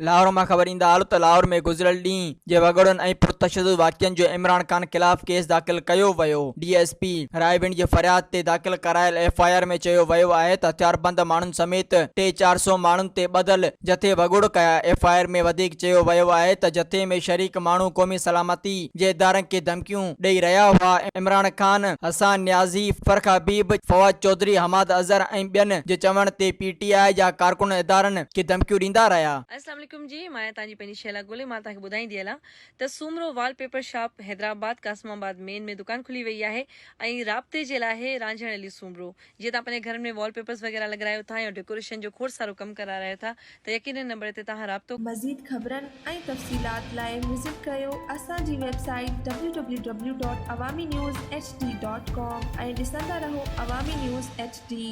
لاهور مان خبر ايندا هلو ته لاهور ۾ گذريل ڏينهن جي وڳوڙن ۽ پرتشدد واقعن جو عمران خان خلاف ڪيس داخل ڪيو ويو. ڊي ايس پي رائيونڊ جي فرياد تي داخل ڪرايل ايف I R ۾ چيو ويو آهي ته هٿياربند ماڻهن سميت ٽي 400 ماڻهن تي ٻڌل جٿي وڳوڙ ڪيا. ايف I R ۾ وڌيڪ چيو ويو آهي ته جٿي ۾ شريڪ ماڻهو قومي سلامتي جي ادارن کي ڌمڪيون ڏئي رهيا هئا. عمران خان، حسان نيازي، فرخ حبيب، فواد چوڌري، حماد اظهر ۽ ٻين جي چوڻ تي پي ٽي آء جا ڪارڪن ادارن کي ڌمڪيون ڏيندا رهيا. اسلام عليڪم جي مان آهيان توهان جي پنهنجي شهلا گل ۽ مان توهان کي ٻڌائيندي هلان ته Soomro wallpaper shop Hyderabad Qasimabad main ۾ دڪان کلي وئي آهي ۽ رابطي جي لاء آهي رانجهڻ علي سومرو جي توهان پنهنجي گهرن ۾ وال پيپرز وغيره لڳرايو ٿا يا ڊيڪوريشن جو کوڙ سارو ڪم ڪرارايو ٿا ته يقينن نمبر تي توهان رابطو مزيد خبرن ۽ تفصيلات لاء وزٽ ڪريو اسان جي website W W W dot Awami news H D dot com ۽ ڏسندا رهو عوامي نيوز ايڇ ڊي.